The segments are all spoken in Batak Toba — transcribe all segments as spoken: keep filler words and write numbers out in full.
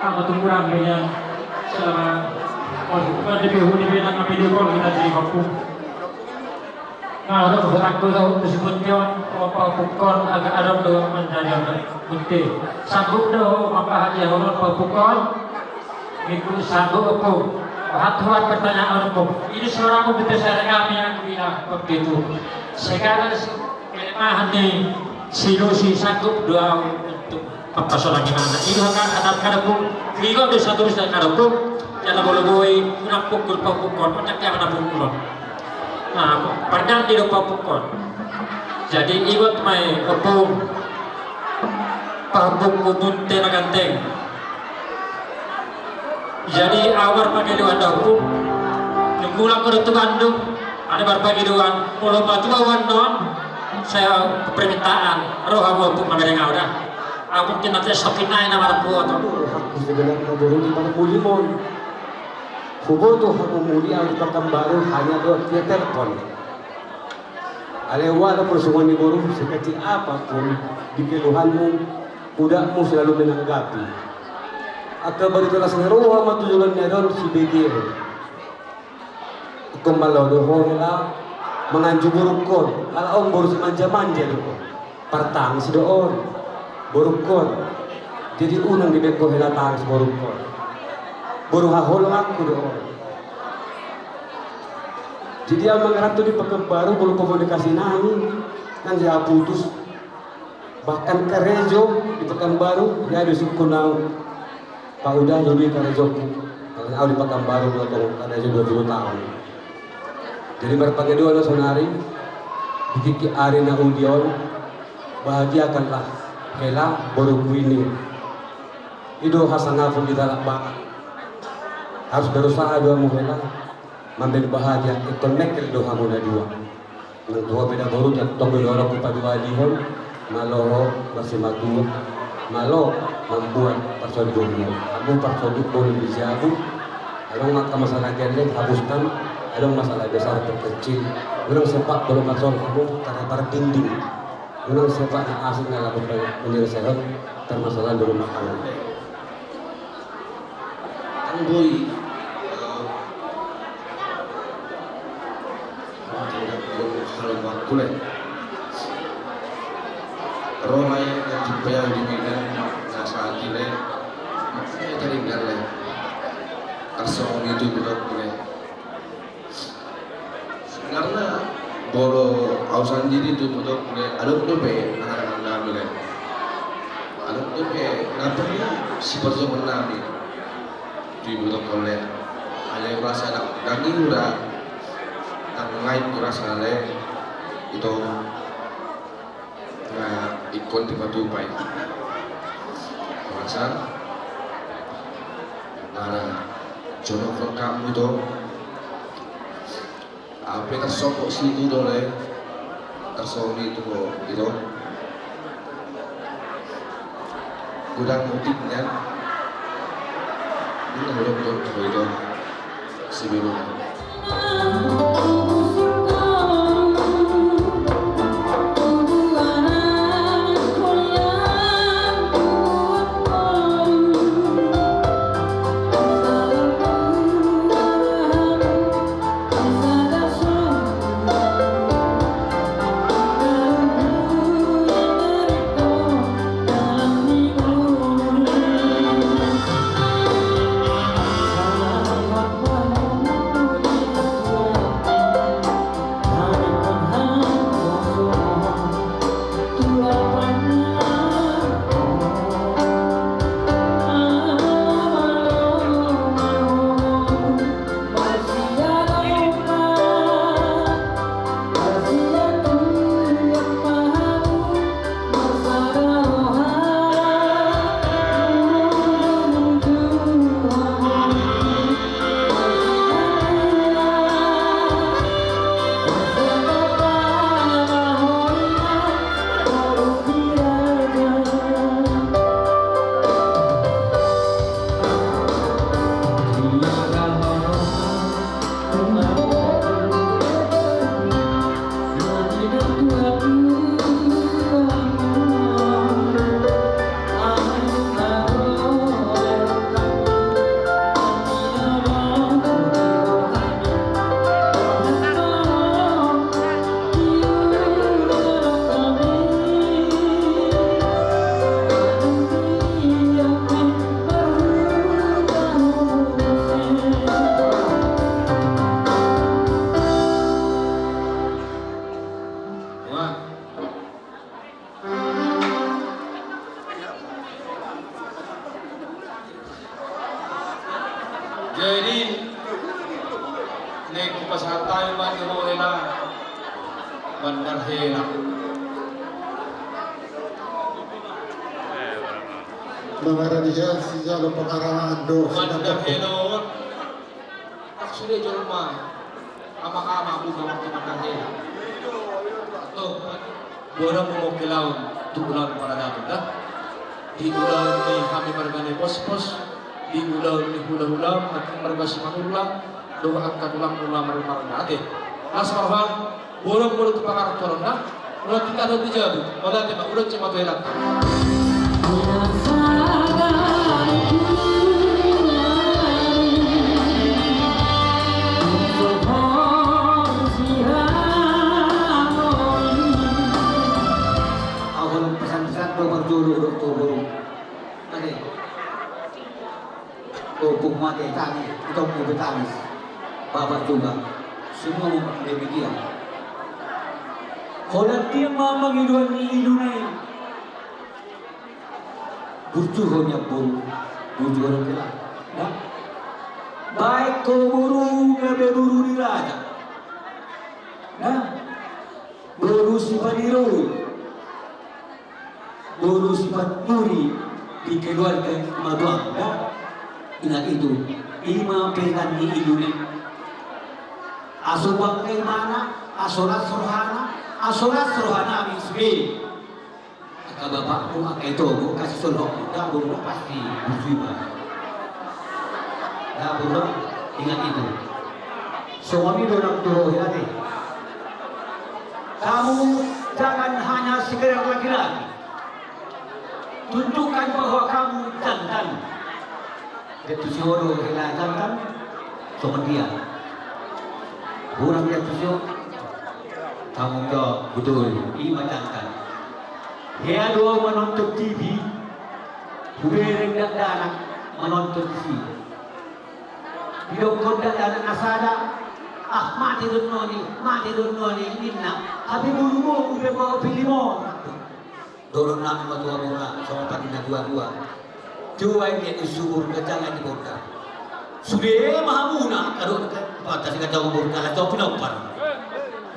Ama tu hurang be nian. Selama, oh, bukan di pihuni be nang video call kita jadi waktu. Nah, udah, udah, aku tahu, disebut dia, apa, bukan agak ada doang menjadi apa. Oke. Sanggup dah, apa, hadiah orang, apa, bukan. Itu sanggup, apa. Hat, hat pertanyaan, apa. Ini suaramu betul, saya rekam yang bilang, begitu. Segala kelemahan ni si Lucy sanggup doa untuk papasolangi mana. Ido hata, hata kadapung, ido do saturus hata kadapung, jala bolo boi, unang pukul, pukul, pacak dia mana pukul. Nah, pardal di do pukul. Jadi, igot mai, opung, pahupungku bunte na ganteng. Jadi, au marpangidoan do, opung. Mulak do tu Bandung, ada marpangidoan, molo matua au annon, saya permintaan, ro hamu, opung, mamereng au da. Au mungkin nanti sokin nai na marbuat. Rohangku sebenarna boru di Parmulimon. Huboto hamu muli au di Pekanbaru hanya dohot via telepon. Alai walaupun songon i boru, sekecil apa pun di keluhanmu, udakmu selalu menanggapi. Angka barita las ni roha ma tu joloan ni ari on sibege. Ingkon malo do ho hela manganju borungkon, ala on boru simanja-manja do ho. Partangis do on borungkon. Jadi unang dibaen ho hela tangis borungkon. Boru haholonganku do on. Jadi au mangaranto di Pekanbaru, molo komunikasi nami, nang hea putus. Bahkan karejo di Pekanbaru, hea do isungkun au. Paudah do i karejoku. Karena au di Pekanbaru do tong karejo dua puluh tahun. Jadi marpangidoan do saonari, di tingki ari na uli on, bahagiakanlah hela boruku ini. I do hasangapon di dalan barat. Harus berusaha do hamu hela. Mambaen bahagia, ingkon mengkel do hamu na dua. Nang tu ho pe da boru, tong do rohangku paduahalihon, malo ho marsimatua, malo mambuat parsondukmu. Hamu parsonduk bolon di jabu, adong angka masalah gelleng hapuskan, adong masalah besar perkecil. Unang sempat bolon parsonduk hamu karena tardinding. Unang sempat na asing na laku menyelesaikan permasalahan di rumah tangga. Tanggoi. Hal bakule. Ro lai na jumpa au di Medan, na sahali le. Makanya jadi enggak le. Langsung itu budak kule. Sebenarna molo au sandiri tu, molo adong dope na harapan nami le. Adong dope na pernah siperjuangan nami tu, molo kule. Alai rasa na dangin udah tangai tu rasa le itu. Nah, ingkon dipatupa i. Alasan nara jonok lengkapmu do. Au pe tarsongkok situ do le. Tarsongkok itu do. Godang mutik nian. Ini godang do itu. Sebelum Taima di Maulela Bandar Hela. Mangarani hea sijalo pangarangan do. Bandar Hela on. Tak sude jolma. Ama-ama buka waktu Bandar Hela. Tuh. Boha do mangongkilahon tu ulaon paradaton da. Di ulaon ni hami marga Naipospos, di ulaon ni hulahula, angka marga Simanullang, dohot angka tulangmuna marga Marga. Ate. Las ma roham, boha do molo tu pangarantonon da. Molo tingkat di jabu, mauliate ma, ulaon jumatu hela. Au holan pesan-pesan do parjolo do tu boru. Ade. Ompung mate tangis, itong mate tangis. Bapak juga. Semua demikian. Holan dia ma mangido ni iduna i. Burju ho nian boru, burju ho nian. Nah. Baik ho boru, gabe boru ni raja. Nah. Boru sipaniroi. Boru sipanuturi di keluarga Simanullang. Nah. Ingat itu. I ma pesan ni iduna i. Aso bangga imana, aso las rohana, aso las rohanami sude. Angka bapakmu, angka itomu, angka sisolhotmu, da boru, pasti burju ma. Da boru, ingat itu. Songon i do nang tu roha i. Kamu jangan hanya sekedar laki-laki. Tunjukkan bahwa kamu jantan. Dia tu si Oro, hela jantan. Songon dia. Hurang dia tu si Oro. Tanggung jawab, betul. I ma jantan. Hea do au manonton T V. Hubereng dakdanak manonton di si. Didokkon dakdanak na sada. Ah, mate do nuaeng i, mate do nuaeng i, ninna. Hape boru, boru pe ma, pilih mo. Dohonon nami ma tu hamuna, songon pande ni na tua-tua. Tua i di sumur, ganjang di bonda. Sude ma hamuna, adong di pantas ganjang umur, ala tong pinompar.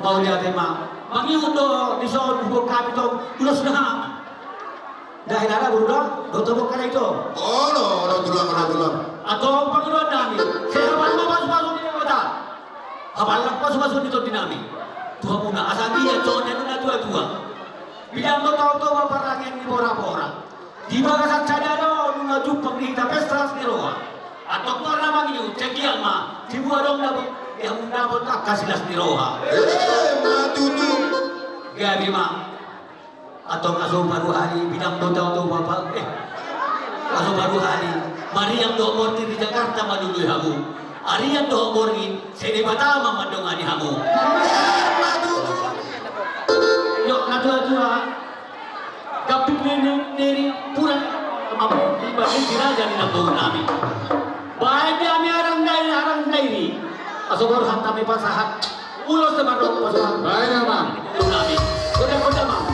Mauliate ma, mangihut do, dison, huboan hami tong, ulos na hami. Dahi lala boru do, do tobok kala ito. Olo, olo tulang, olo tulang. Antong pangidoan nami, sai hapal ma pasu-pasu ni Debata. Hapal ma pasu-pasu ni tondi nami. Tu hamuna, asa dia, songon na tua-tua. Bidang do Toba parrangian ni bora-bora. Di bagasan sadari on nunga jumpang di hita pesta las ni roha. Antong tor na mangihut, sai dia ma, dibuat adong dapot, dia mundapot angka silas ni roha. Eh, ma tutu. Gabe ma. Antong aso paduahali, bidang do Toba, eh. Aso paduahali, Mariam dohot Morti di Jakarta malului hamu. Arian dohot borngin, sai Debata ma mandongani hamu. Yo, na tua-tua. Gambit ni, ni, ni, pura, mampu, di bagi si raja ni namboru nami. Baen di hami arang dairi, arang dairi. Aso borhat hami pasahat. Ulos na mandok pasahat. Baen, Amang. Nami. Gonda, gonda, Amang.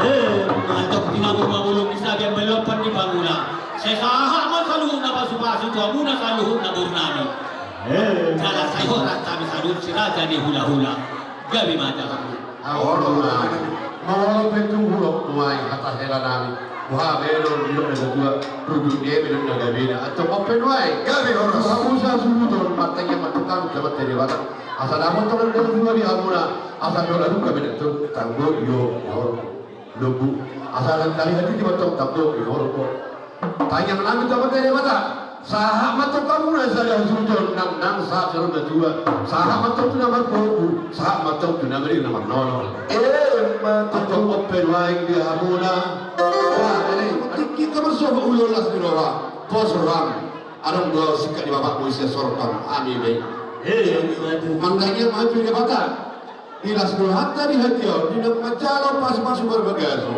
Eh, mantap di nama bolong di sabian belopan di pangula. Sai sahat ma saluhutna pasupasu tu hamuna saluhutna boru nami. Eh. Jala sai horas hami saluhut si raja ni hulahula. Gabe ma jala. Olo ma. Molo pe tung hudok nuaeng hata hela nami. Boha be do didok na satua, rujung dia be do na gabena. Antong on pe nuaeng. Gabe horas. Hamu sasuhuton martangiang ma tu Amanta Debata. Asa dapot tong na dua di hamuna. Asa dohot adong gabe na tu tanggo io io. Lombu. Asa na tali hati di mantong tanggo io io. Tangiang nami tu Amanta Debata. Sahat ma antong hamuna sada hasuhuton nang nang sahat saluhut na tua. Sahat ma antong tu na marpahompu. Sahat ma antong tu na malir na marnono. Eh, ma antong on pe nuaeng di hamuna. Wah, ini tingki kabar sobat ulo las di roha. Pos roham. Adong do singkat ni bapakmu isi sorot hami be. Eh, ma antong. Martangiang ma tu Debata. Di las ni rohanta di hatiha on, di na manjalo pasupasu marbagaso.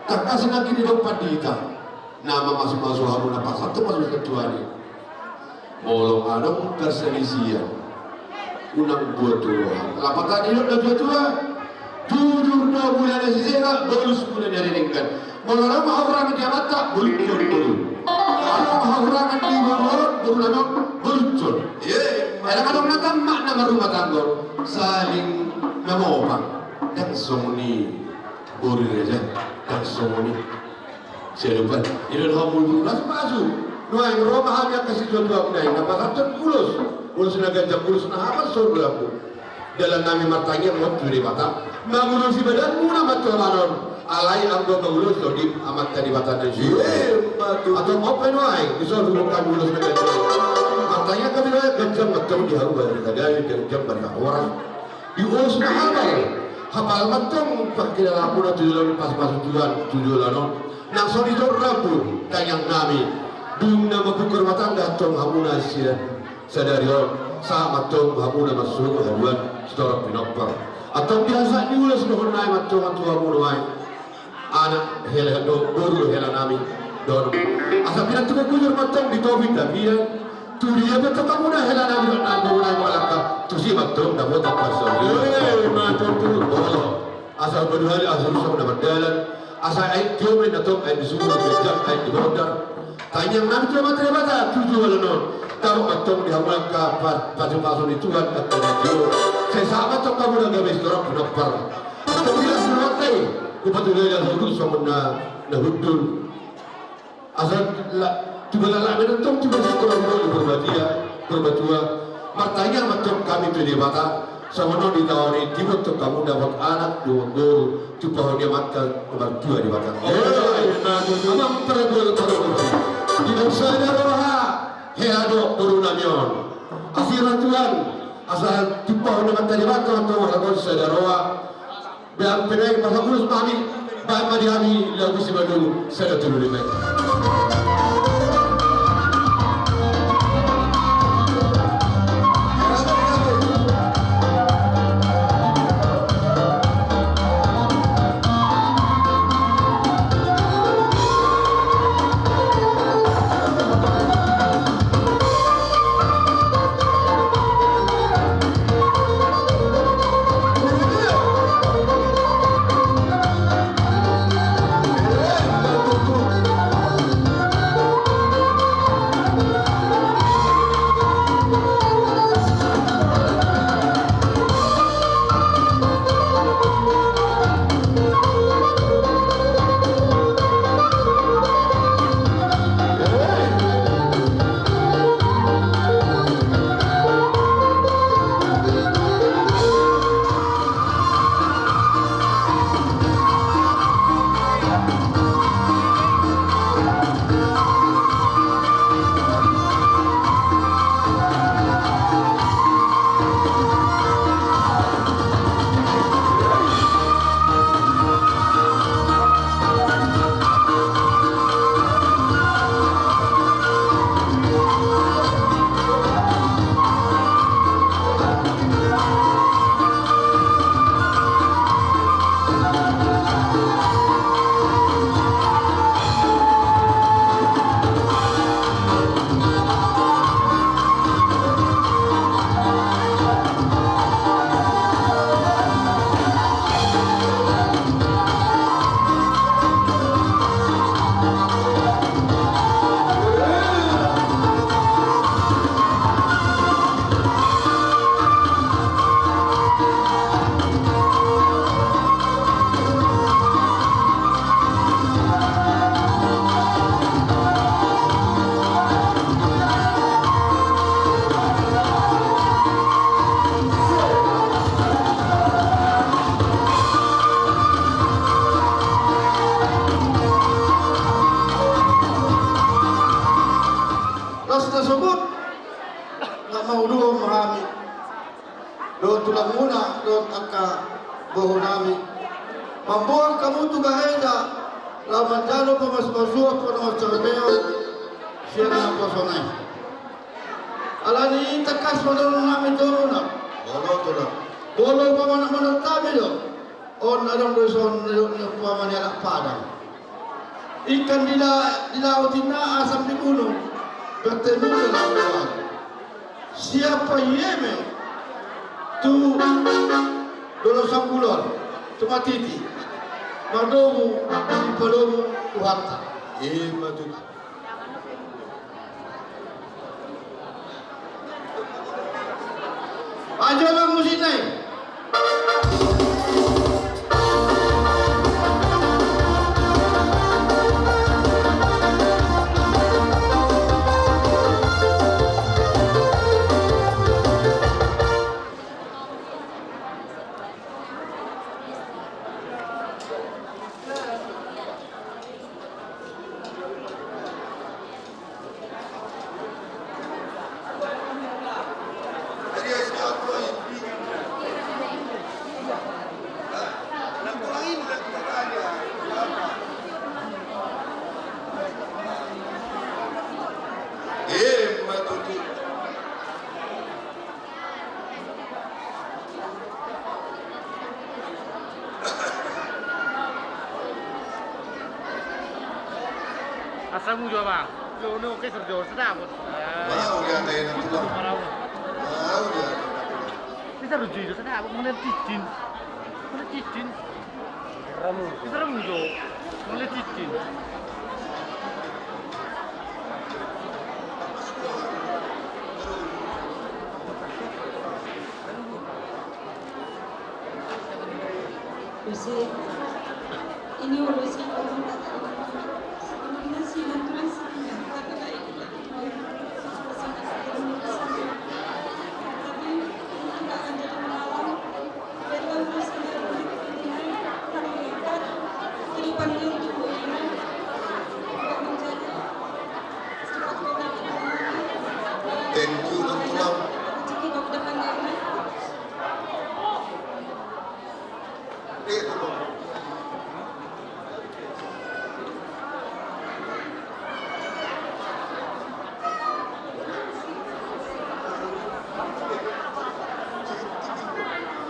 Tangkas nangkin didok pandita. Na mamasumasu hamu na pasahat tu pasupasu tuan i. Molo adong perselisihan, unang buat tu roha. Lapatan didok na tuatua. Jujur do mula na sisena, bolus mula na denggan. Molo adong hahurangan di amanta, bolus, bolus, bolus. Adong hahurangan di boru on, boru nami on, bolus, bolus. Iya. Adong, adong na tamak na marrumah tangga, saling mamopang. Ndang songon i boru ni raja, ndang songon i. Sialupan. I do na hamu boru na pasupasu. Nuaeng ro ma hami angka situatuam nuaeng na pasahathon ulos. Ulos na ganjang, ulos na hapal songon i. Dalan nami martangiang ma tu Debata mangulosi badanmuna ma tu alaman on. Alai anggo mangulosi do di Amanta Debata na di surgo. Antong on pe nuaeng dison hudok hami ulos na ganjang. Martangiang hami nuaeng ganjang ma antong di hamu barita gabe, ganjang barita horas. Di ulos na hapal. Hapal ma antong pangkilalaanmuna tu joloan on, pasupasu Tuhan tu joloan on. Nang songon i do rambu tangiang nami. Dung na mambuka rumah tangga antong hamuna sian sadari on, sahat ma antong hamuna marsogot haduan sitorop pinompar. Antong di sahat ni ulos dohonon nami ma antong tu hamu nuaeng. Anak hela do, boru hela nami. Dohonon. Asa pinantikhon hujur ma antong di topi tapian. Tu dia pe antong hamuna hela nami dohot boru nami mangalangka. Tusi ma antong dapotan parsaulian. Eh, ma tutu. Olo. Asa paduahali asa rusak na mardalan. Asa aek di omen antong, aek di sumur, aek di jang, aek di bondar. Tangiang nami tu Amanta Debata tu joloan on. Tabo ma antong di hamu angka pa-, pasupasu ni Tuhan angka na tio. Sai sahat ma antong hamuna gabe sitorop pinompar. Antong di las ni rohanta i, hupatulai do asa hundul songon na, na hundul. Asa la, tu balak lamen antong tu balak sikola mulu di Purbatia, Purbatua. Martangiang ma antong hami tu Debata. Songon on di taon i dapot antong hamu dapot anak, dapot boru, tumpahon ni Amanta na martua Debata. Eh, amang parboru, parboru. Di sada roha, hela do boru nami on. Asi roha Tuhan, asa tumpahon ni Amanta Debata antong marlaku sada roha. Baen pe nuaeng pasahat ulos ma hami, baen ma di hami lagu Simanjujung sada tolu lima. Bohonami, mamboan hamu tu gareja laho manjalo pamasumasuon panongan saripeon sian naposo nai. Alani i tangkas ma dohononnami tu hamuna. Molo umpama na manat hami do on, adong do dison na didok ni umpama ni halak Padang. Ikan di la-, di laut inna, asam di gunung, bertemu di laut. Siapa i eme tu Dolok Sanggulon, tu Matiti, mardomu, dipadomu Tuhanta. Ima tutu. Ajo ma musik nai. Asa mujo, Bang. Lo, lo, oke, serjo, sedap. Mau dia ada yang pulang. Mau dia ada yang pulang. Bisa rujuk itu, sedap. Mau lihat cincin. Mau lihat cincin. Bisa rujuk. Mau lihat cincin. Jose, ini urusan rumah tangga. Sebenarnya sih, nanti masih. Thank you, Nang Tulang.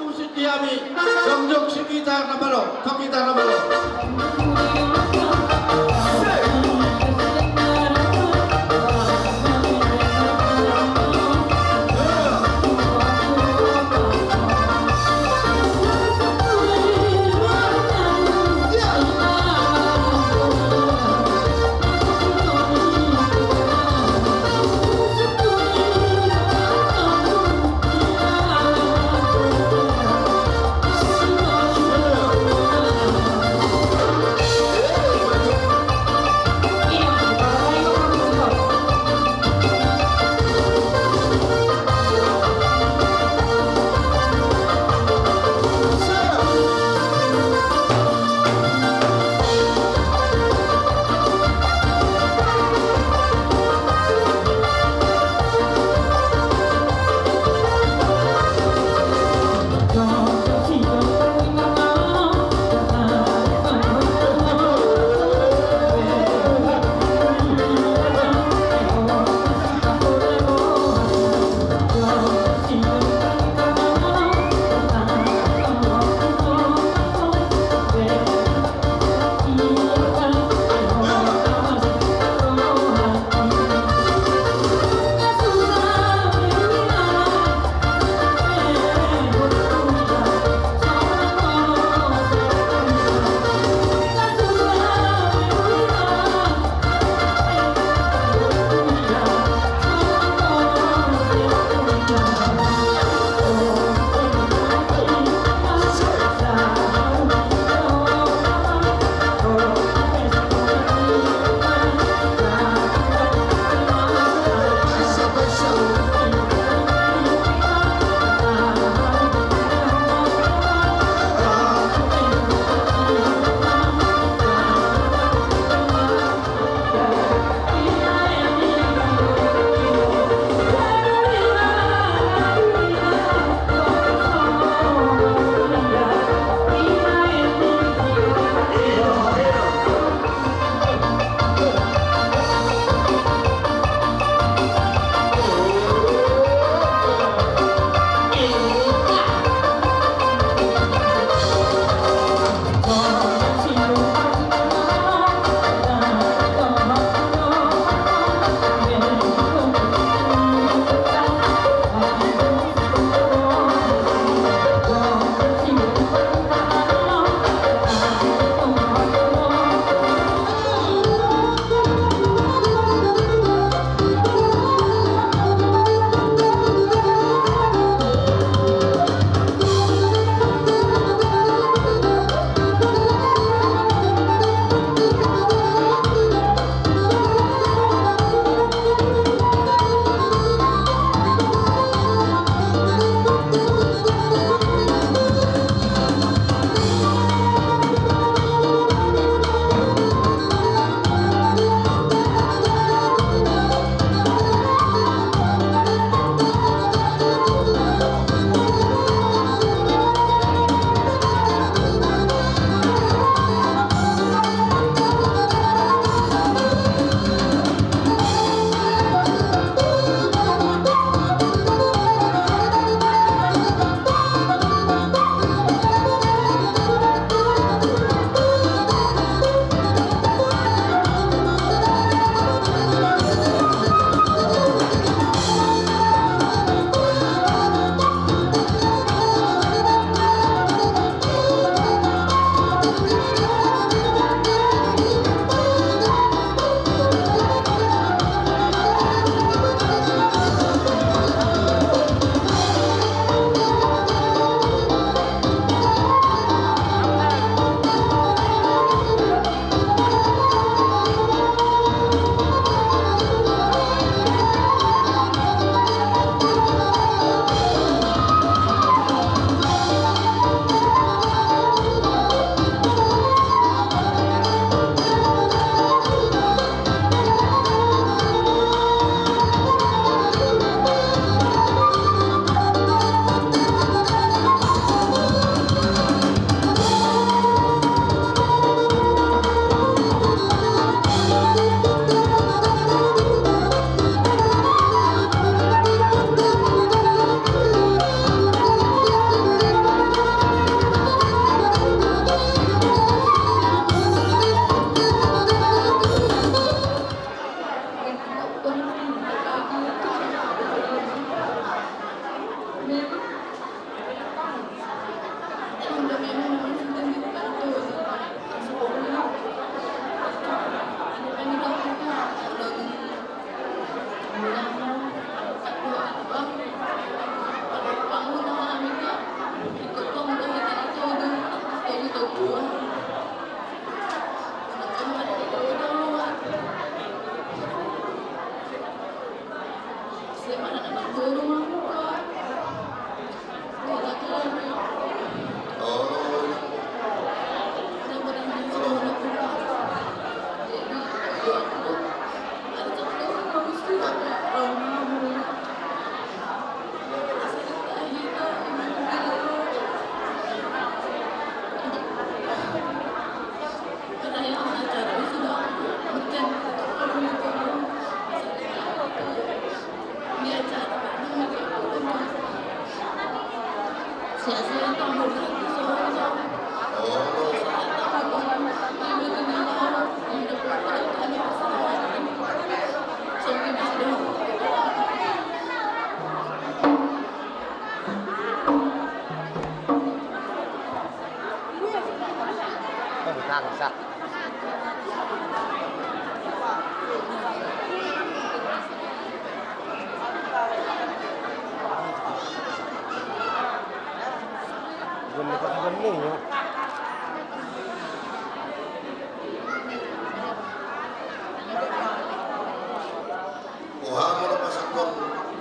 Musik di hami, jongjong si gitar na malo, tong gitar na malo.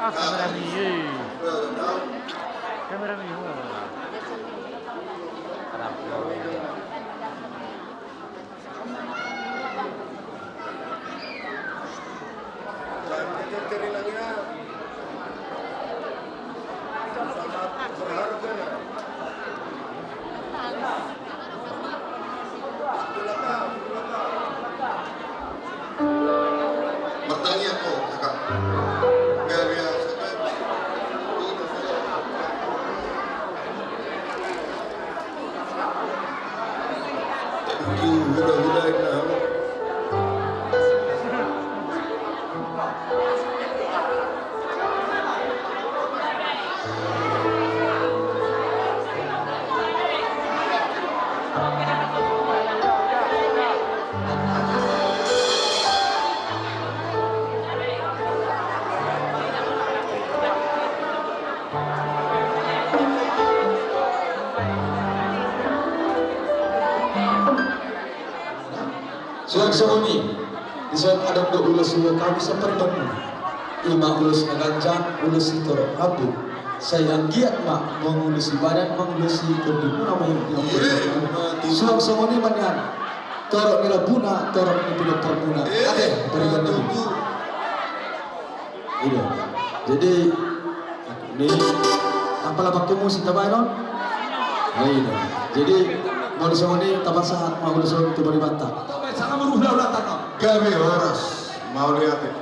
Ah, kamera mio. Kamera mio. Martangiang ho, kakak. Biar, biar. Suang songon i, di son adong do ulos huboan hami sian paribanmuna. I ma ulos na ganjang, ulos sitorop rambu. Sai anggiat ma mangulosi badan, mangulosi tondimuna ma i. Suang songon i ma nian. Torop ni lambuna, torop ni pinomparmuna. Ate, paribanmuna. Ido. Jadi, ni, apala pakai musik tabaen on? Oh, ido. Jadi, molo songon i tapasahat ma ulos on tu paribanta. Gabe horas, mauliate.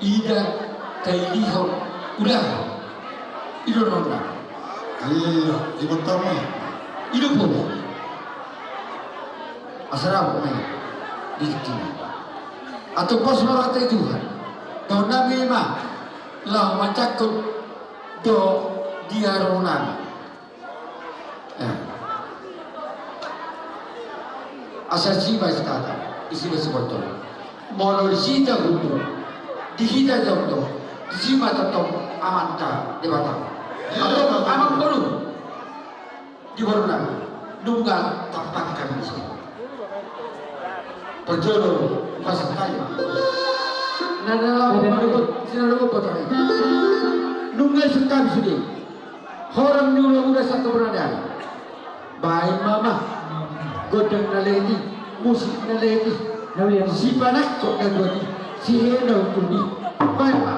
Ida tailihon ulaon. I do na. Iya, iya, iya. I do pola. Asa rap ma i di tingki. Antong pos ma roha tu Tuhan. Dohonon nami ma laho manjangkon dohot di haroro nami. Eh. Asa disi ma i sitata, disi ma i sibotol. Molo disi tagogo, di hita jondo, disi ma tongtong Amanta Debata. Antong amang boru, di boru nami, nunga tampang hami disi. Parjolo, pasang tayo. Nada lawan, nada lawan, nada lawan. Nunga isungkun sude. Horong ni ulaon muna sahat tu bernadari. Baen ma gondang na lehet i, musik na lehet i. Na lehet i. Sipanangkok na goar i, sihe na ungkun i. Baen ma.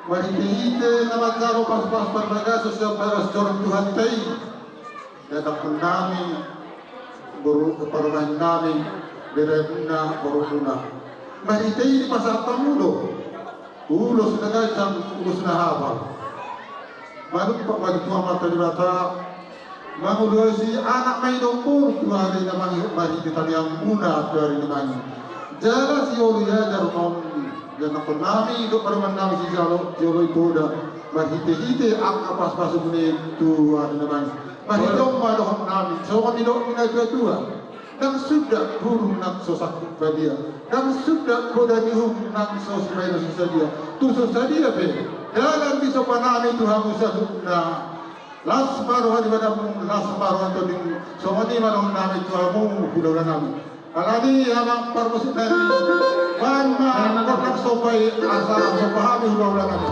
Marhitehite na manjalo paspas parbagason sian bagas joro ni Tuhanta i, di anakkonami, boru, parumaennami, beremuna, borumuna. Marhite i dipasahat hamu do ulos na ganjang, ulos na hapal. Manumpak ma tu Amanta Debata, mangulosi anak ma i dohot boru tu ari na mangihut marhite tangiangmuna tu ari na mangihut. Jala sioloi ajar ma on di anakkonami dohot parumaennami sijalo, sioloi poda marhitehite angka paspasmuna i tu ari na mangihut. Marhite on ma dohononnami songon nidok ni natuatua: Ndang suda burung na so sangkut badia, ndang suda poda ni uhum na so sibahenon so sadia. Tung so sadia pe dalan ni sopanami tu hamu saluhutna, las ma roha di badanmu, las ma roha tondingmu. Songon i ma dohononnami tu hamu hulahula nami. Alani i, amang parmusik nami, bahen ma gondang somba i asa somba hami hulahula nami.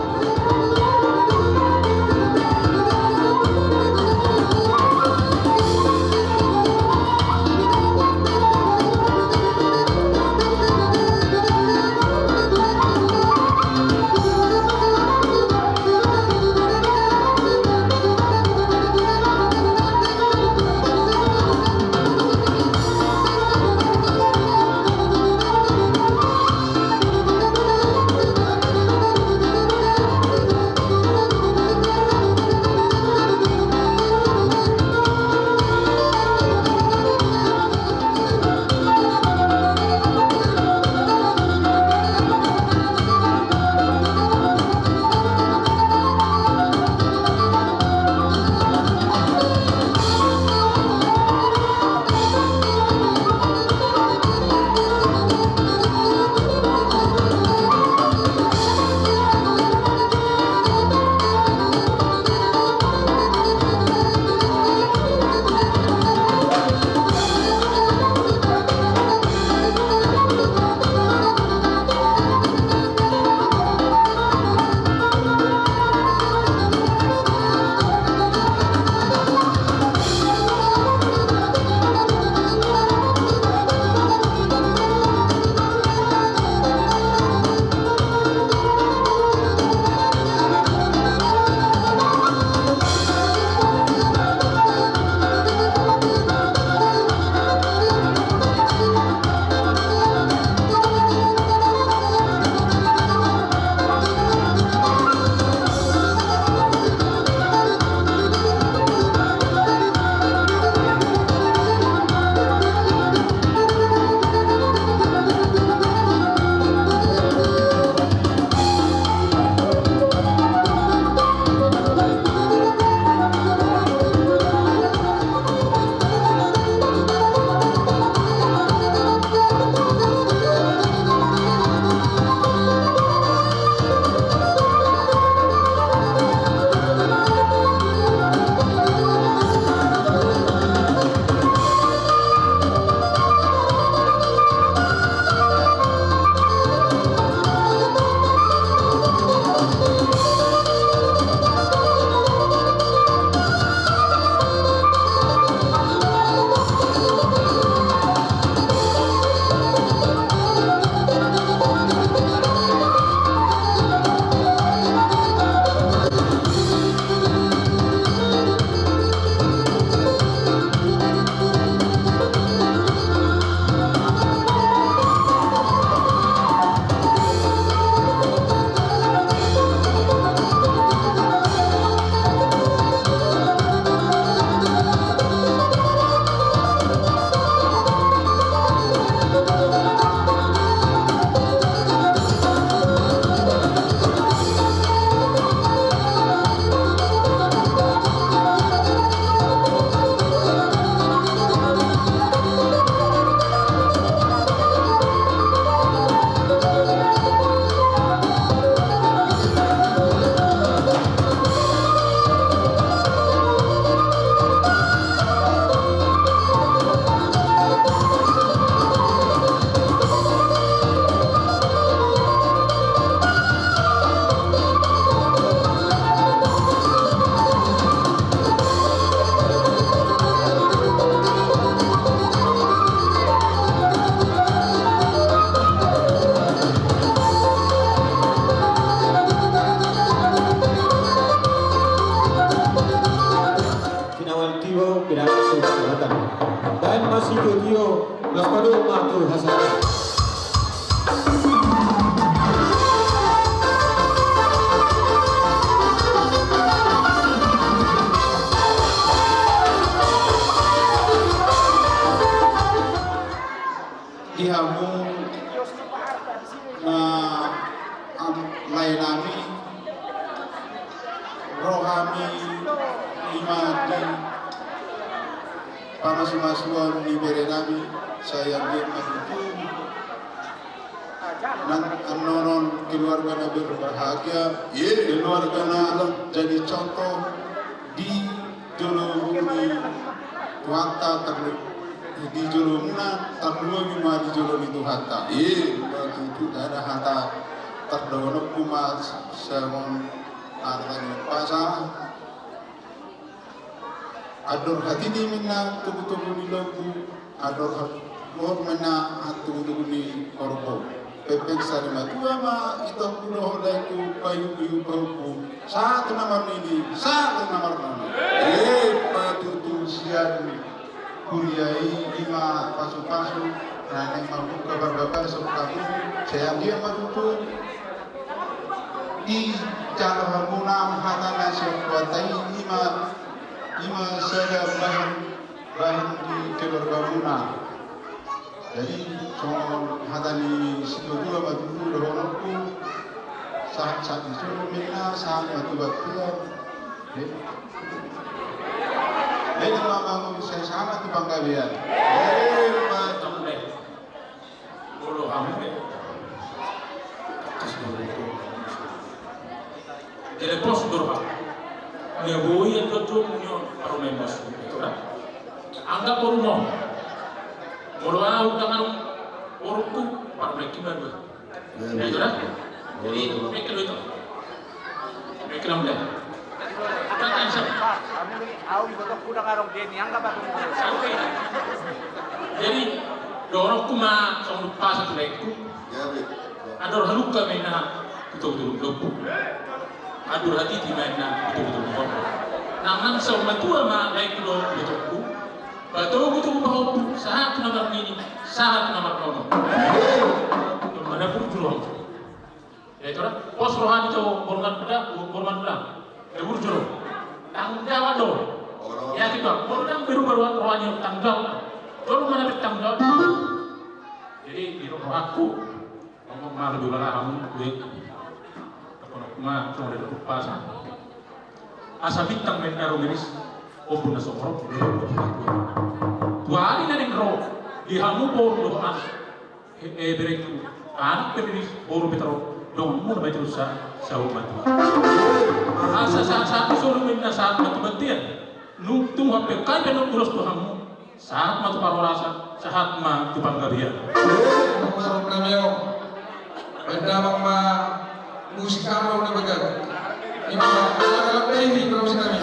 Pado ma tu hasana. Di hamu na am-, lae nami, ro hami i ma di pamasumasuon ni bere nami, sai anggiat ma tutu nang annon keluarga na berbahagia, keluarga na jadi contoh di jolo ni Tuhanta, tarlu-, di jolo muna, tarlumobi ma di jolo ni Tuhanta. I ma tutu. Ndada hata tardohononku ma songon hata ni umpasa. Andor hatiti ma inna togutogu ni lombu, andor hat-, andor ma inna togutogu ni horbo. Pepeng sari matua ma itongku dohot laengku, paihuthihut pahompu, sahat tu na marnini, sahat tu na marnono. I ma tutu sian huria i, i ma pasupasu na naeng mambuka parbagason hamu, sai anggiat ma tutu dijalo hamuna hata na sian Tuhanta i, i ma, i ma sada bahen, bahen di keluargamuna. Jadi songon hata ni situatua ma tutu dohononku, sahat, sahat ni solu ma inna, sahat ma tu bontean. Eh. Jadi ma, ma, ma, sahat ma tu panggabean. Eh, ma tutu. Molo hamu be. Kas dulu. Jadi pos dulu, Pak. Dia boi yang betul punya parumen bos. Itu kan? Anggap boru mau. Molo au dengan boru tu parumen kita dua. Itu kan? Jadi, mikir itu. Mikir apa dia? Kata siapa? Au, ibotongku dang adong dia ni, anggap aku. Jadi, dohononku ma songon umpasa tu laengku. Andor halumpang ma inna tu togutogu ni lombu. Andor hatiti ma inna tu togutogu ni horbo. Nang, nang saur matua ma laengku dohot ibotongku. Patogutogu pahompu, sahat tu na marnini, sahat tu na marnono. Mana burju roha. Ya, itu dah. Pos roha ni tu boru Mandula, boru Mandula. Ya, burju roha. Tanggung jawab do. Ya, kita. Boru dang berubah roha, roha ni tanggung jawab. Boru mana bertanggung jawab. Jadi, di rohaku, ngomong ma lebih balahan, gue. Tekonok ma, cuma ada umpasa. Asa bintang main karo miris, ombun na songorop. Tuari na ning ro, di hamu boru dohot anak. Eh, eh, berengku, anak pe riris, boru pe taro, donganmuna ma i terus sa-, saur matua. Asa sahat-sahat ni solu ma inna sahat ma tu bontean. Nung tung hape kai pe nung ulos tu hamu. Sahat ma tu parhorasan, sahat ma tu panggabean. Nami o. Baen damang ma musik hamu na bagas. Ima, anak-anak bayi di provinsi nami.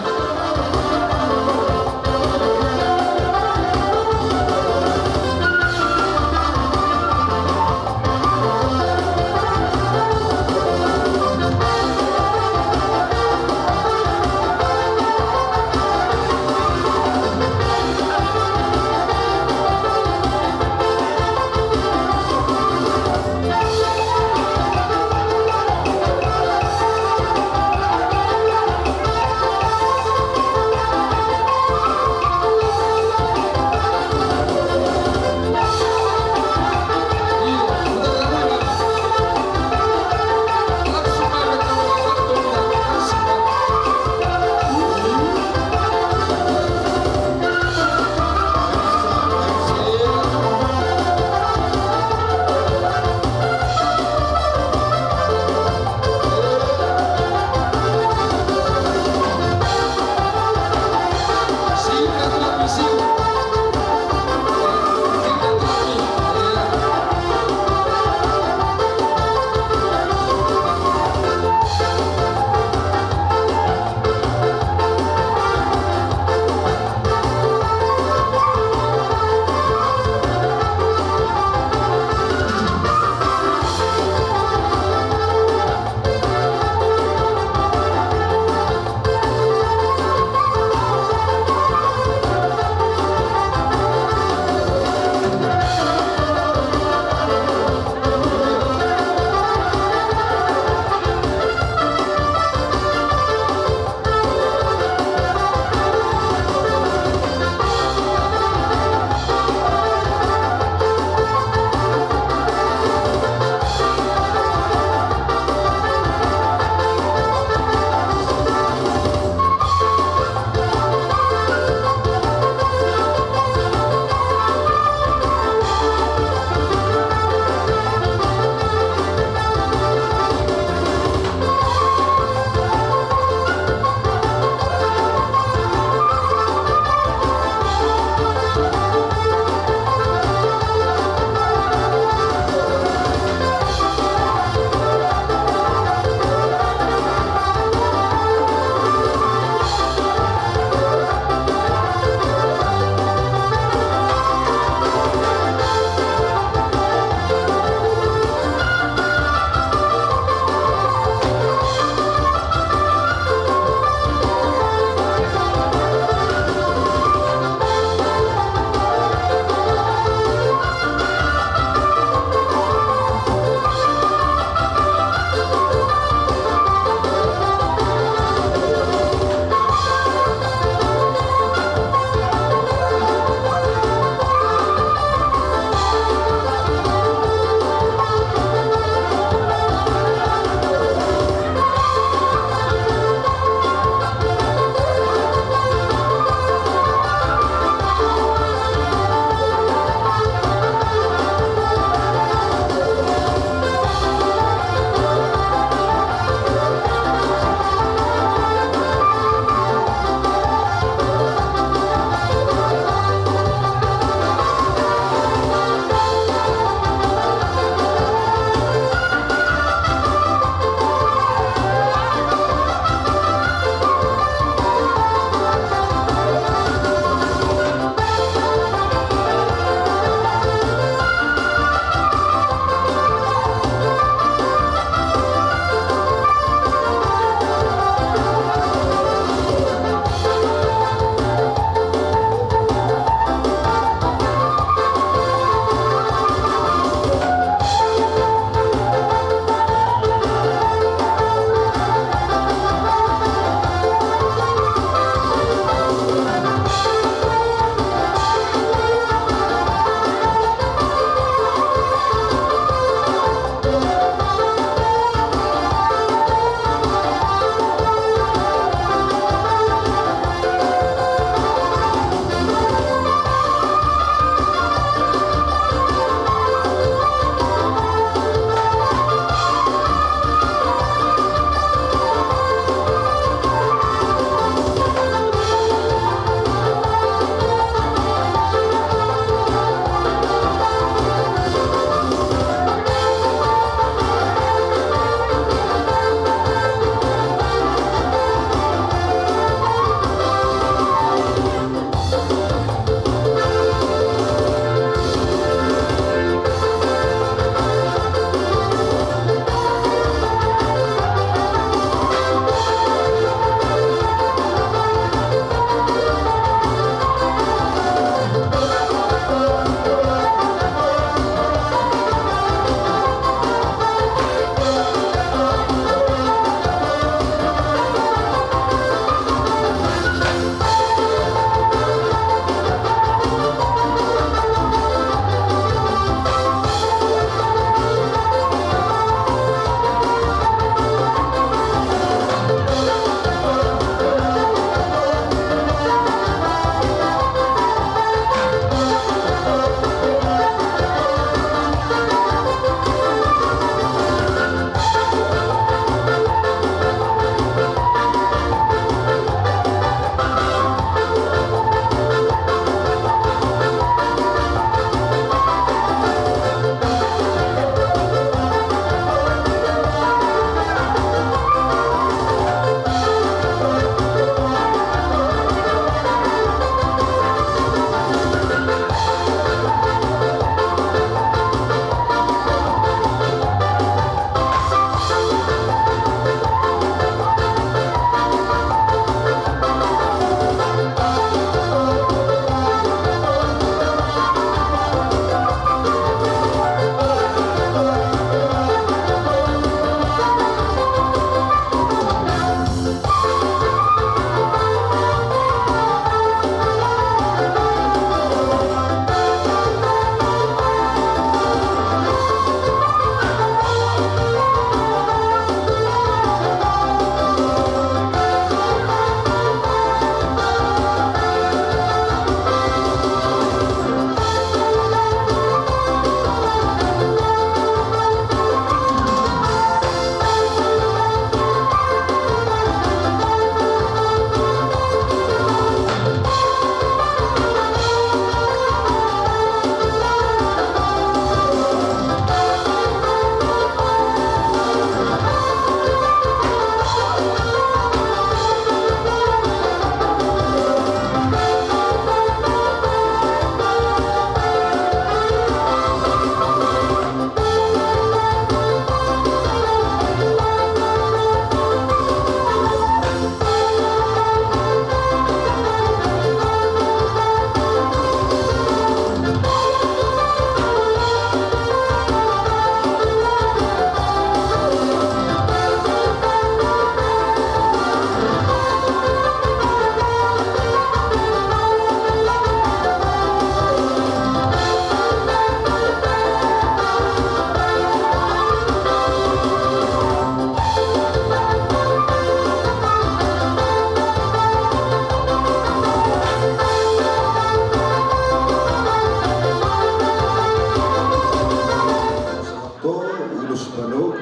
Pado,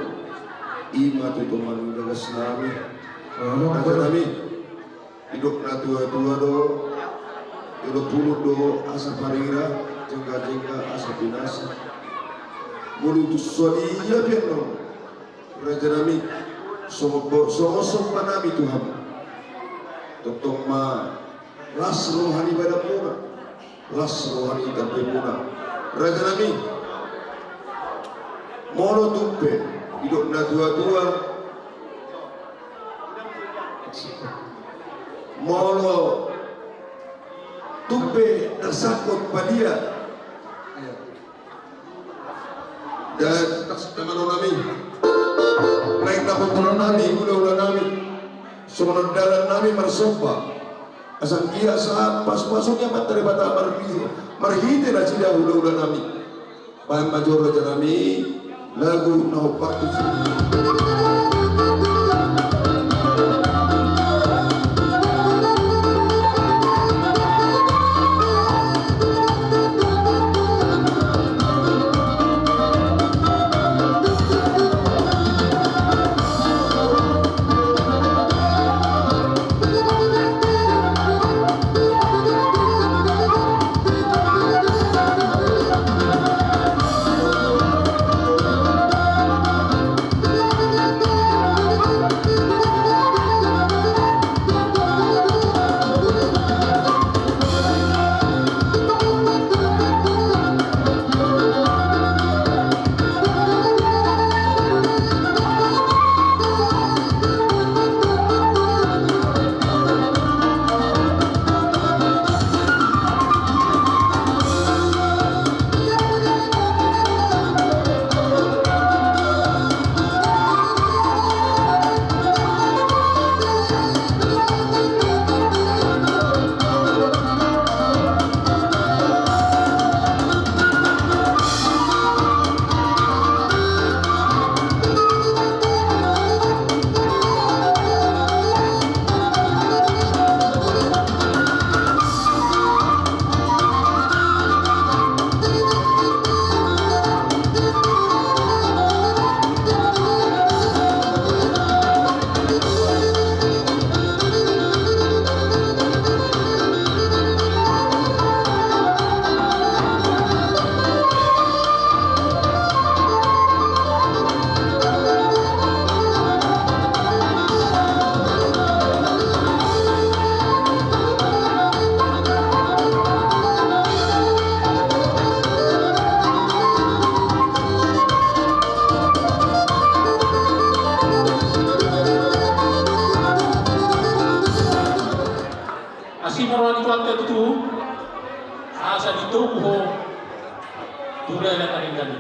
i ma tutu mangida gas nami. Raja nami, didok na tua-tua do, jolo pulut do asa parira, jengga-jengga asa pinasa. Molo tung so dia pe annon, raja nami, songon songon somba nami tu hamu. Tongtong ma las roha ni badanmuna, las roha ni tambemuna. Raja nami, molo tung pe didok na tua-tua, molo tung pe na sangkot padia, dan teman nami, naeng na pamboan nami, ula-ula nami, songon dalan nami marsomba. Asa anggiat sahat pasu-pasu ni Amanta Debata marhite, marhite nasida ula-ula nami. Bahen ma jo raja nami, lagu na hombar tu si. Asi ma roha ni Tuhanta tutu, asa ditogu ho tu dalan na denggan i.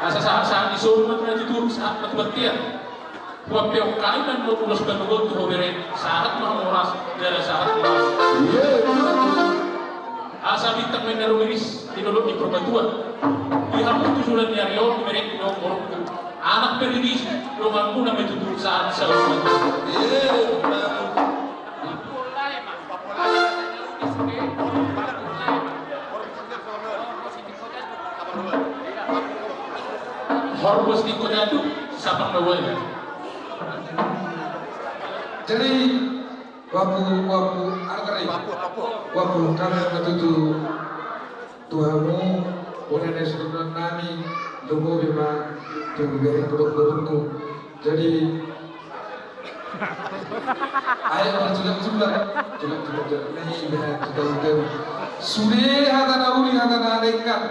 Asa sahat-sahat ni solu ma tu na tutu, sahat ma tu bontean. Huampeon hami ma ulos panogot tu ho bere, sahat ma hamu horas, jala sahat ma. Asa bintang na rumiris di dolok ni Purbatua. Di hamu tu sulan ni ari on, di berengku dohot borungku, anak pe riris, donganmuna ma tutu sahat saur matua. Hormus di kota tu sapang na wali. Jadi, waktu, waktu, arteri, waktu kami ma tutu tu hamu, bona na surunan nami, lomo be ma tu berengku dohot borungku. Jadi, ayo marjulak-julak, julak-julak, julak. Nah, iya, kita udah. Sude hata na uli, hata na denggan.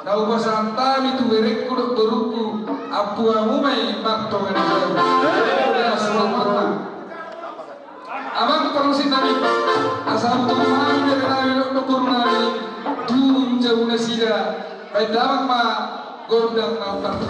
Na hupasahat hami tu berengku dohot borungku, ampu hamu ma i martonga ni jabu. Amang parmusik nami, asa hutongi hami bere nami dohot boru nami, dung jabu nasida, baen damang ma gondang na partu.